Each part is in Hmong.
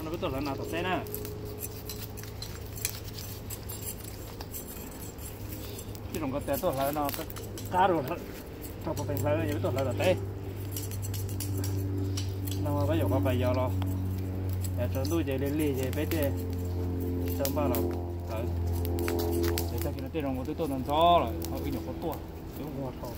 Peb tuaj hlawv no tom teb na. Tej zaum ko tes tuaj hlawv no qab rau, rau pem hlawv no, yog peb tuaj hlawv tom teb. No peb yuav qhov pas yos los, yog tsaus ntuj ces lig lig ces peb thiaj tau npaj los hlawv. Ces tag kis no tej zaum kuv twb tuaj ntxov ntxov lawm, ho wb nyuam qhuav tuaj, wb ua dhau.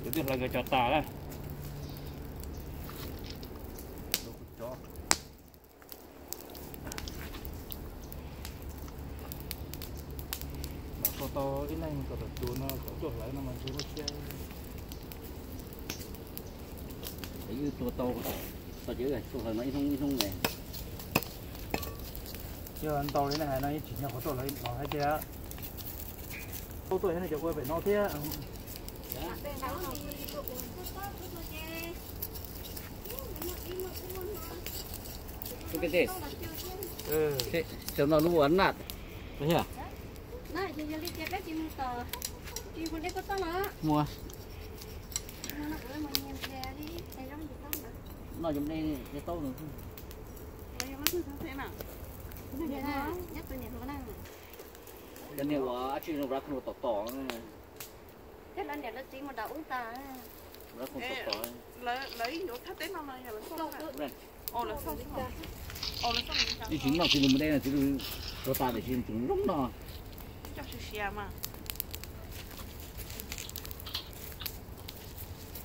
Ces twb hlawv nkawd cov tas lawm. Mam tua tau ib leeg kom tawm tus no kom tuaj hlawv no mas ntshe muaj siab. Wb tua tau, tau ces wb tuaj hlawv no ib hnub ib hnub ne. Yog ntau li nej hais no yeej tsis nyob qhov tuaj hlawv no hais tias tuaj tuaj nej cov ua pem no thiab. Cov no lub ua naj. Mus. Noj cov dej taub no. Cov niag ua dab tsi no tom tom. Thiab lawv niam lawv txiv mus nram ub tas. Lawv ib yuav thaj teb no no yog lawv xauj. Ib tsis noj txiv lws mus dej no txiv lws tuag tas tiam sis tseem zoo noj. Coj siav siav mas.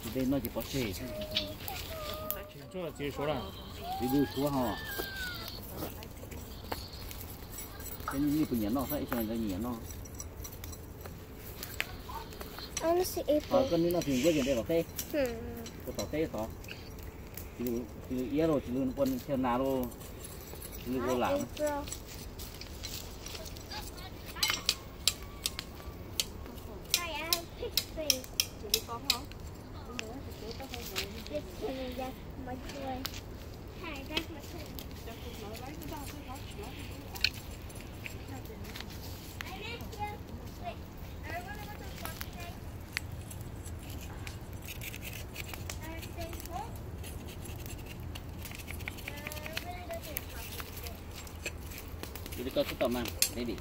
Tsis dej noj ces pov tseg. Txiv lws suav ho. Peb nej puas nyiam noj, ib tsoom ntawd nyiam noj. Koj neb noj tsis nquab ces de tom teb. Ua tom teb tod. Tsis lws iab los tsis lws ua thiaj nas los tsis lws ua lam. Ua li koj xub tom mas, baby.